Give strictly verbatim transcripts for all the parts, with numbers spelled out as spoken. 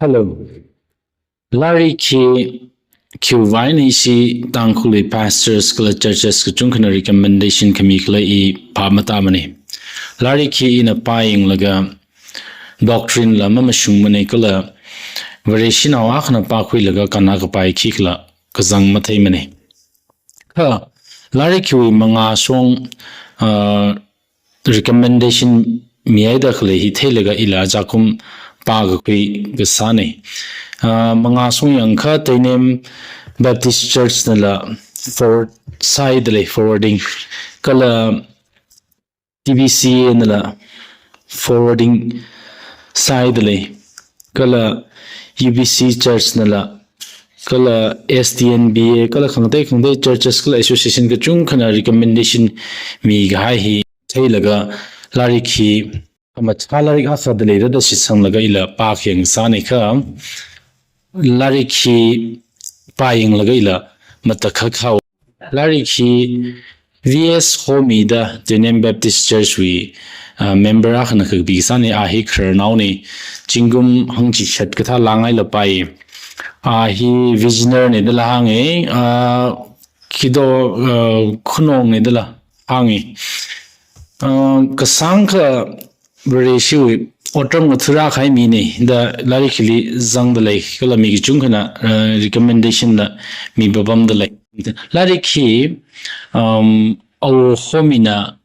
Hello. Lairik hi khiwuivang eina ishi Tangkhulwui pastors kala churches kachungkhana recommendation khami khala i phap matāmana. Lairik hi ina pāyanglaga doctrine la mamashungmana kala Vareshinao akhana pākhuilaga kannakapai khikhala kazang matheimana. Kha lairik hiwui mangāshong, ah, recommendation mihaida khalei hi theilaga ila ajakum pākakhui kasāna. Ah, mangāshong yangakha Teinem Baptist Church nala forward sāhaida lei, forwarding. Kala T B C A nala forwarding sāhaida lei. Kala U B C Church nala, kala S T N B A, kala khangatei khangatei churches kala association kachungkhana recommendation mikahai hi theilaga lairik hi khamachā lairik akha da leira da shitsanglaga ila pākhayang sāna kha lairik hi pāyanglaga ila matakhak haowa. Lairik hi V S Homi da Teinem Baptist Church wui, ah, member akhana kapi kasāna, a hi khararnaona, zingkum hangchishat kathā lāngaila pāi. A hi visionary na dala hānga, ah, khido, ah, khunong na dala hānga. Ah, kasāngkha Vareshiwui otram ngathara kahai mina da lairik hili zangda lei, kala mi kachungkhana, eh, recommendation la mipapamda lei. Lairik hi, um, Awo Homina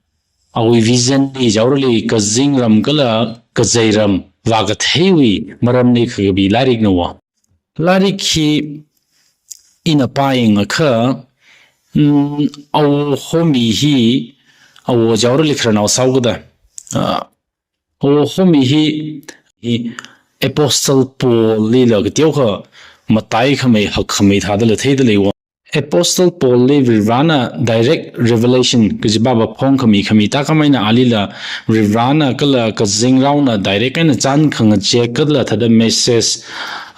awui vision li jaorali kazingram kala kazeiram vākatheiwui maramli kakapi lairikna wo. Lairik hi ina pāyangakha, mm, Awo Homi hi, Awo jaorali khararnao sāhaokida. Ah, Awo Homi hi, hi Apostle Paul lila kateokha mataikhamei hakkhamei thādala theida leiwa. Apostle Paul li Varivarana direct revelation kajiva phongkhami khami tākhamei eina alila Varivarana kala kazingraona direct eina chān khangazek kala thāda message,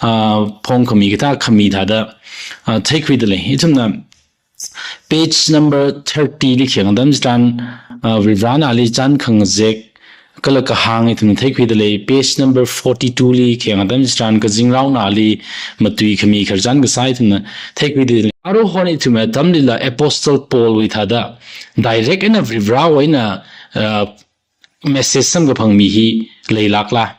ah, phongkhami kathā khami thāda, ah, theikhuida lei. Ithumna page number thirty li khayang atam chitharan, ah, Varivarana ali chān khangazek kala kahāng ithumna theikhuida lei. Page number forty-two li khayang atam chitharan kazingraona ali matui khami khararchan kasā ithumna theikhuida lei. Aruihon ithumwui atamlila Apostle Paul wui thāda direct eina Varivarawui eina, ah, message samkaphang mi hi leilākla.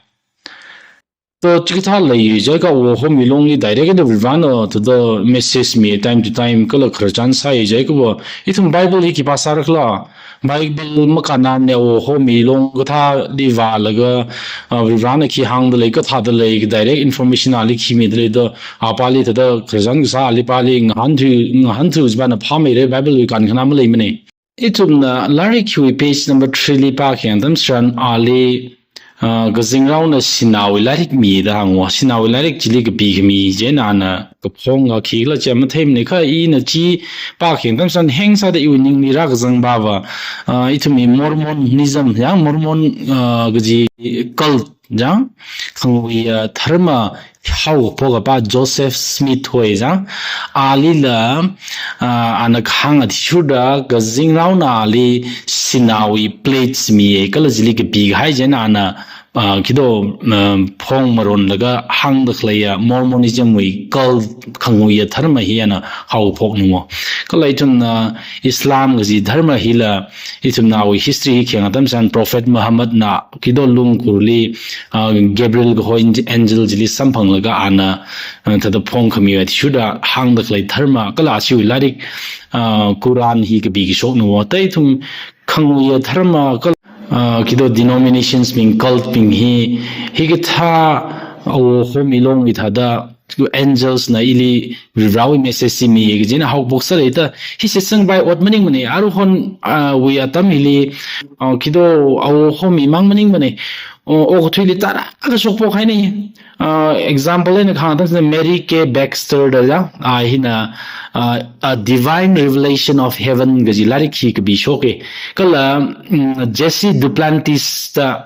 To, chikathā leiya jiakha Awo Homi longli direct eina Varivarana thāda message mi time to time kala khararchan sāya jiakha va, ithum Bible hi khipā sārakhala, Bible makannamana, Awo Homi long kathāli vālaga, ah, Varivarana khi hāngda lei, kathāda lei, direct information ali khi mida lei da, apāli thāda khararchan kasā ali pāli ngahānthui, ngahānthui jivana phāmeira, Bible wui kankhanā maleimana. Ithumna lairik hiwui page number three li pākhayang atam chitharan ali, ah, kazingraona Shanaowui Lairik mi da hāngwa. Shanaowui Lairik chili kapi khami chieina ana kaphong akha khikhala chi matheimana, kha ina chi pākhayang atam chitharan heng sāda iwui ningli rākazangva va, ah, ithumwui Mormonism, ya, Mormon, ah, kaji cult, ya, khanguiya dharma haokaphok apā Joseph Smith hoi, ya, alila, ah, ana kahāng athishurda kazingraona ali Shanaowui plates miya kala chili kapi kahai chieina ana, ah, khido, ah, phongmaronlaga hāngda khaleiya Mormonism wui cult khanguiya dharma hi ana haokaphokna wo. Kala ithumna Islam kaji dharma hila ithumna awui history hi khayang atam chitharan Prophet Muhammad na khido lungkurli, ah, Gabriel kaho angel chili samphanglaga ana, ah, thāda phongkhami athishurda hāngda khalei dharma kala ashiwui lairik, ah, Quran hi kapi kashokna wo. Thāda ithum khanguiya dharma kala, ah, khido denominations bing, cult bing hi, hikathā Awo Homi longwui thāda angels na ili Varivarawui message chi miya kaji eina haokaphok sāra da, hi shitsangpai ot maningmana. Aruihon, ah, wui atam hili, ah, khido Awo Homi mang maningmana. O, okathuili tarākha shokphok haina. Ah, example eina kahāng atam chitharan Mary K Baxter da, ya, a hina, ah, A Divine Revelation of Heaven kaji lairik hi kapishoka. Kala, mm, Jesse Duplantis da,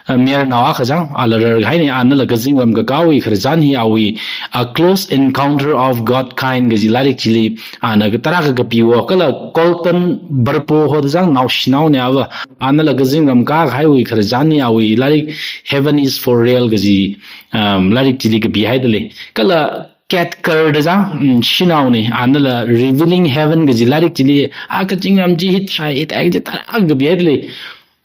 uh, mayarnao akha chang, ala rarhaina, anala kazingram kakāwui khararchan hi awui, A Close Encounter of God Kind kaji lairik chili, ana tarākha kapiwo, kala Colton Burpo hoda chang naoshinaona ava, anala kazingram kakāhaiwui khararchan hi awui lairik Heaven is for Real kaji, um, lairik chili kapihaida lei. Kala Kat Kerr da chang, mm, shanaona, anala Revealing Heaven kaji lairik chili, a kazingram chi hithai, hithai kaji tarākha kapihaida lei.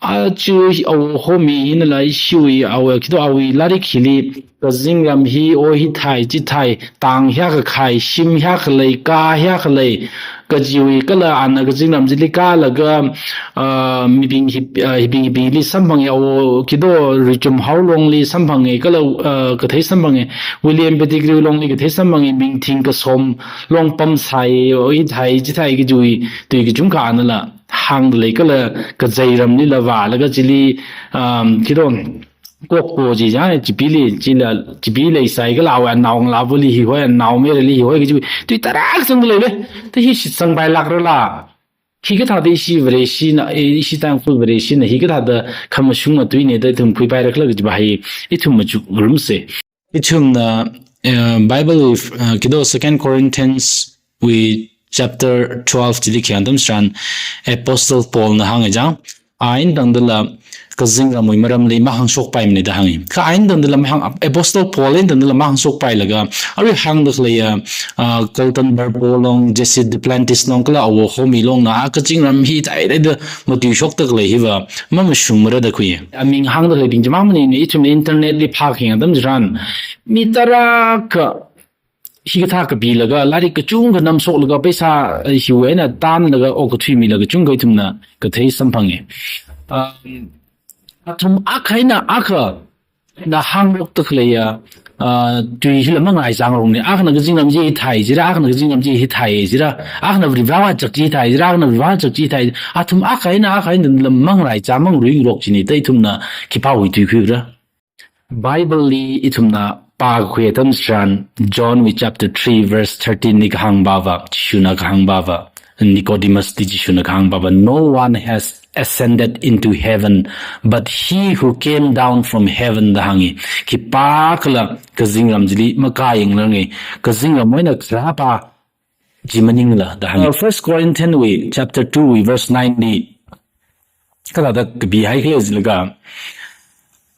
Aja hi Awo Homi hinala ishiwui, awo kido awui lairik hili, kazingram hi o hithai, chithai, tang hiyākha khai, shim hiyākha lei, ka hiyākha lei, kajiwui, kala ana kazingram chili kālaga, ah, mibing hi, ah, hibing hibingli samphanga, awo kido Ruichumhao longli samphanga, kala, ah, kathei samphanga, William Pettigrew longli kathei samphanga, mingthing kasom long pamsai, o hithai, chithai kajiwui, tui kachungkha anala hāngda lei, kala kazeiramlila vālaga chili, um, kido, kokpo chi chang, chipili, chila, chipi leisai kala awui naongalāvali hi hoi, naomayarali hi hoi kaji, tui tarākha zangda leile. Ta hi shitsangpailākrala. Hikathāda ishi Vareshina, eh, ishi Tangkhul Vareshina, hikathāda khamashunga tuina da ithum khuipairakhala kajiva hi, ithum machukrumsa. Ithumna, eh, Bible, eh, kido Second Corinthians wui chapter twelve chili khayang atam tharan Apostle Paul na hānga chang, a eina tangdala kazingramwui maramli mahāngshokpaimana da hānga. Kha a eina tangdala mahāng, Apostle Paul eina tangdala mahāngshokpailaga, arui hāngda khaleiya, ah, Colton Burpo long, Jesse Duplantis long, kala Awo Homi longna, a kazingram hithai, hithai da matuishokda khalei hiva, mamashungmara da khui. Aming hāngda khaleibing chimang maningmana, ithumna internet li phākhayang atam tharan, mi tarākha hikathā kapilaga, lairik kachungkha namshoklaga, paisa, eh, hiwui eina tanlaga, okathui milaga kachungkha ithumna kathei samphanga. Um, athum akha eina akhana hāngrokda khaleiya, ah, tui hila mangarai zangrongna, akhana kazingram chi hithai jira, akhana kazingram chi hithai jira, akhana Varivara chak chi hithai jira, akhana Varivara chak chi hithai, athum akha eina akha einala mangarai zangmang ruirok china da ithumna khipāwui tui khuira. Bible li ithumna pākakhui atam tharan John wui chapter three verse thirteen li kahāngpava, Jishuna kahāngpava, Nicodemus li Jishuna kahāngpava, "No one has ascended into heaven, but he who came down from heaven," da hānga. Khipākhala kazingram chili makāyanglaranga, kazingramwui eina kharāpā chi maningla da hānga. Uh, First Corinthians wui chapter two wui verse nine li, kathāda kapihai khala jilaga,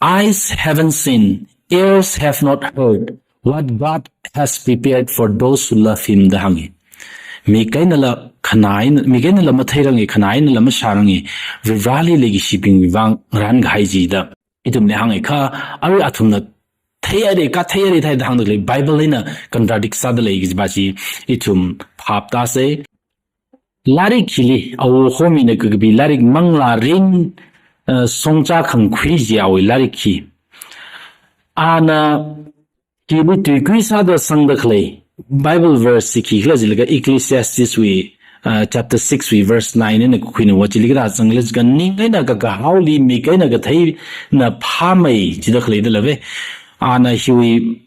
"Eyes haven't seen, ears have not heard what God has prepared for those who love him," da hānga. Mik einala khanā eina, mik einala matheiranga, khanā einala mashāranga, Varivarali leikashibingwui vang ngarānkahai chi da ithumli hānga. Kha arui athumna theihaira, katheihaira, theihaida hāngda khalei, Bible eina contradict sāda lei kajiva chi ithum phap tāsa. Lairik hili, Awo Homina kakapi lairik Manglā Rin, eh, Songcha Khangkhui jiya awui lairik hi, ana hili tuikui sāda sangda khalei Bible verse chi khikhala jilaga Ecclesiastes wui, uh, chapter six wui verse nine eina kakhuina va, chili kathā zangkhala jilaga, "Ning eina kakahaoli mik eina katheina phāmei," jida khalei dalave. Ana hiwui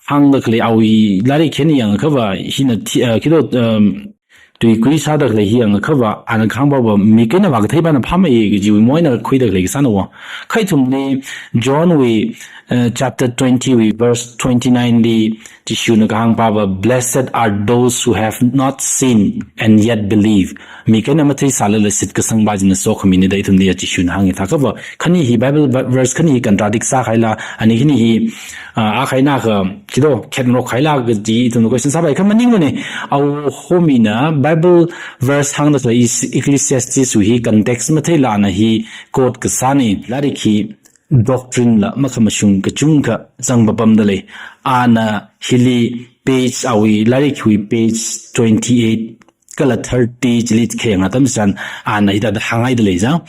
hāngda khalei awui lairik hi yangkhava, hina thi-, uh, kido, um, tuikui sāda khalei hi yangkhava, ana kahāngpava mik eina vākatheipana phāmeiya kajiwui moina khuida khalei kasāna va. Kha ithumli John wui, uh, chapter twenty wui verse twenty-nine li Jishuna kahāngpava, "Blessed are those who have not seen and yet believe." Mik eina matheisālala shitkasangpa china sokhamina da ithumli Jishuna hānga. Thākhava, khani hi Bible va-, verse khani hi contradict sākahaila, ani khani hi, ah, akha eina akha kido khetngarokkahaila kaji ithumna question sāpai kha maningmana. Awo Homina Bible verse hāngda khalei Ecclesiastes wui hi context matheila ana hi quote kasāna, lairik hi doctrine la makhamashung kachungkha zangpapamda lei. Ana hili page awui, lairik hiwui page twenty-eight kala thirty chili khayang atam tharan ana hithāda hānghaida lei chang.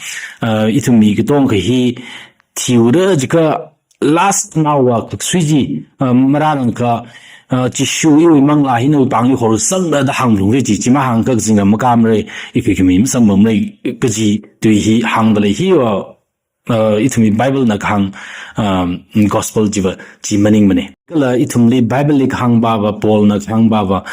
Uh, ithum mi katongkha hi thiura jiakha last naowa khaksui chi, uh, marārangkha, uh, Jishu iwui manglā hina iwui pāngli horsangda da hānglungra chi, chi mahāngakha kazingram makāmara, ikhui khami masangmamara kaji tui hi hāngda lei. Hiva, uh, ithumwui Bible na kahāng, um, gospel chiva chi maningmana. Kala ithumli Bible li kahāngpava, Paul na kahāngpava,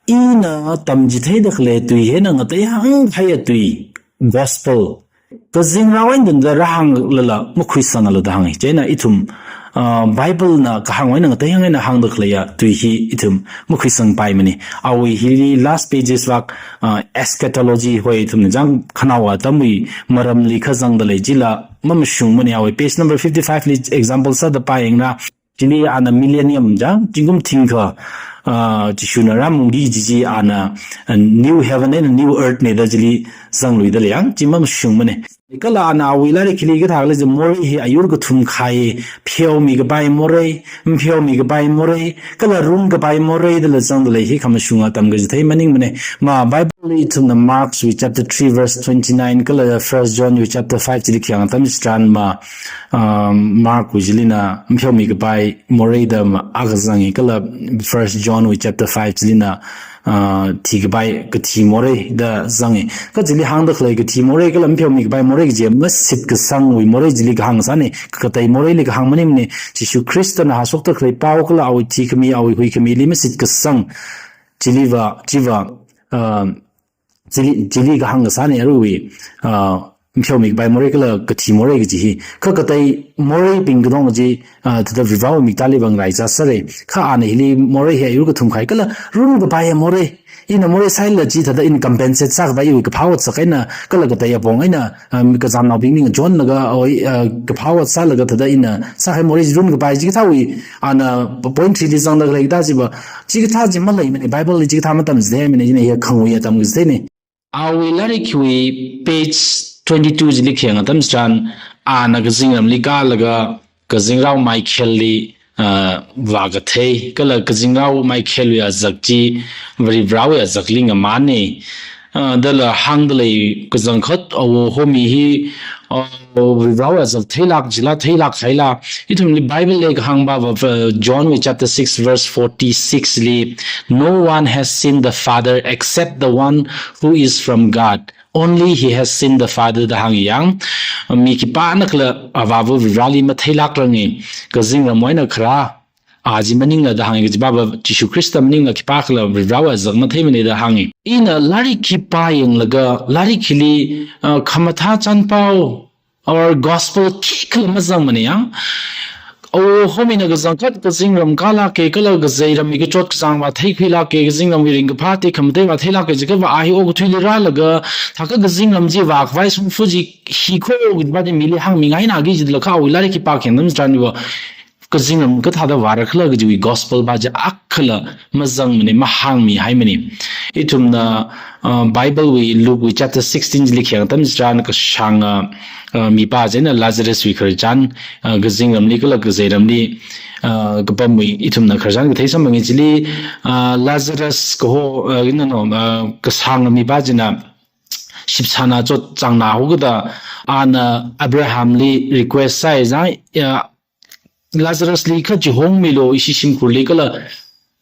ina tamchitheida khalei tui hi eina ngatei hānghaiya tui, gospel, Kazingrao eina tangda rāhānglala makhuisangalu da hāngi. Chieina ithum, ah, Bible na kahāng eina ngatei hāng eina hāngda khaleiya tui hi ithum makhuisangpaimana. Awui hili last pages vak, ah, eschatology hoi ithumna chāng khanaowa atamwui maramli kazangda lei chila mamashungmana. Awui page number fifty-five li example sāda pāyangra. Chili ana millennium chāng, zingkum thingkha, ah, Jishuna rāmungki kaji chi ana, ah, new heaven and new earth na da chili zangluida lei yang, chi mamashungmana. Kala ana awui lairik hili kathā khala chi morei hi ayur kathum khai, pheomikapai morei, mapheomikapai morei, kala runkapai morei dala zangda lei hi khamashunga atam kaji thei maningmana. Ma Bible li ithumna Mark wui chapter three verse twenty-nine, kala First John wui chapter five chili khayang atam chitharan ma, um, Mark wui chilina mapheomikapai morei da ma akha zangi, kala First John wui chapter five chilina, ah, thikapai kathi morei da zangi. Kha chili hāngda khalei kathi morei kala mapheomikapai morei kaji mashitkasangwui morei chili kahāng sāna, katei moreili kahāng maningmana. Jishu Khristana hāshokda khalei pao kala awui thikhami, awui huikhamili mashitkasang chiliva, chiva, ah, chili, chili kahāng kasāna aruiwui, ah, mapheomikapai morei kala kathi morei kaji hi. Kha katei moreibing katonga chi, ah, thāda Varivarāwui miktāli vang rai zāsāra. Kha ana hili morei hi ayur kathum khai kala runkapai morei. Ina morei sālala chithāda ina compensate sākapai iwui kaphā otsak eina kala katei apong eina, ah, kazamnaobing ning chonlaga, oi, ah, kaphā ot sālaga thāda ina sākahai morei chi runkapai chikathāwui ana point three li zangda khalei kathā chiva, chikathā chi maleimana, Bible li chikathā matamchitheimana, china hi khangui atam kaji theina. Awui lairikwui page twenty-two chili khayang atam chitharan, ana kazingramli kālaga, kazingrao Michaelli, ah, vākathei, kala kazingrao Michaelwui azak chi Varivarāwui azakli ngamāna. Ah, dala hāngda lei kachangkhat, awo homi hi, ah, Varivarāwui azak theilāk jila, theilāk haila. Ithumli Bible li kahāng pava, uh, John wui chapter six verse forty-six li, "No one has seen the Father except the one who is from God. Only he has seen the Father," da hānga yang. Mi khipānakhala Avāva Varivarāli matheilākranga. Kazingram eina kharā, a chi maningla da hānga, kaji pava Jishu Khrista maningla khipākhala Varivarāwui azak matheimana da hānga. Ina lairik hi pāyanglaga, lairik hili, uh, khamathā chānpao, or gospel khikhala mazangmana yang. Awo homina kachangkhat kazingram kālāka, kala kazeiramwui kachot kachāng vātheikhuilāka, kazingramwui ringkaphā tekhamatei vātheilāka, jiakhava a hi okathuili rālaga, thākha kazingram chi vākhavai shongfa chi hi kho kaji pava mili hāngmingaina kaji chila kha awui lairik hi pākhayang atam chitharan iva kazingram kathāda vārakhala kajiwui gospel pava chi akhala mazangmana, mahāngmihaimana. Ithumna, uh, Bible wui Luke wui chapter sixteen chili khayang atam chitharan kashānga, uh, mipā china Lazarus wui khararchan, uh, kazingramli kala kazeiramli, uh, kapamwui ithumna khararchan kathei samphanga chili, uh, Lazarus kaho, uh, ina no, uh, kashānga mipā china shipsāna chotchāngna haokida ana Abrahamli request sāi zang, uh, Lazarusli kha chihongmilu ishi shimkhurli kala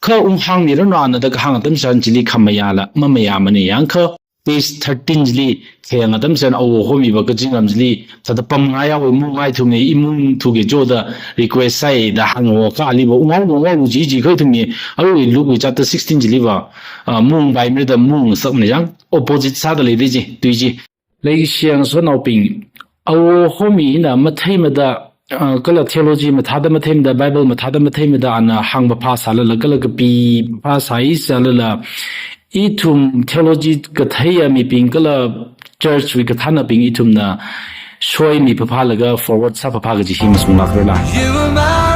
kha unghāngmiranu ana da kahāng atam chitharan chili khamayāla mamayāmana yang. Kha page thirteen chili khayang atam chitharan awo homiva kazingram chili thāda pamngai awui mungngai thungna, imung thuki jo da request sāi da hānga, kha aliva unghaolu, unghaolu ji ji kha ithumwui aruiwui Luke wui chapter sixteen chiliva, ah, mungpaimara da mungngasakmana yang. Opposite sāda lei da chi, tui chi. Leishiya ngasotnaobing, awo homi hina matheimada, ah, kala theology mathāda matheimada, Bible mathāda matheimada ana hāngphapha sālala, kala kapiphapha sāi sālala, ithum theology katheiya mibing kala church wui kathānabing ithumna soimiphapha laga forward sāphapha kaji hi mashunglākrala. You are my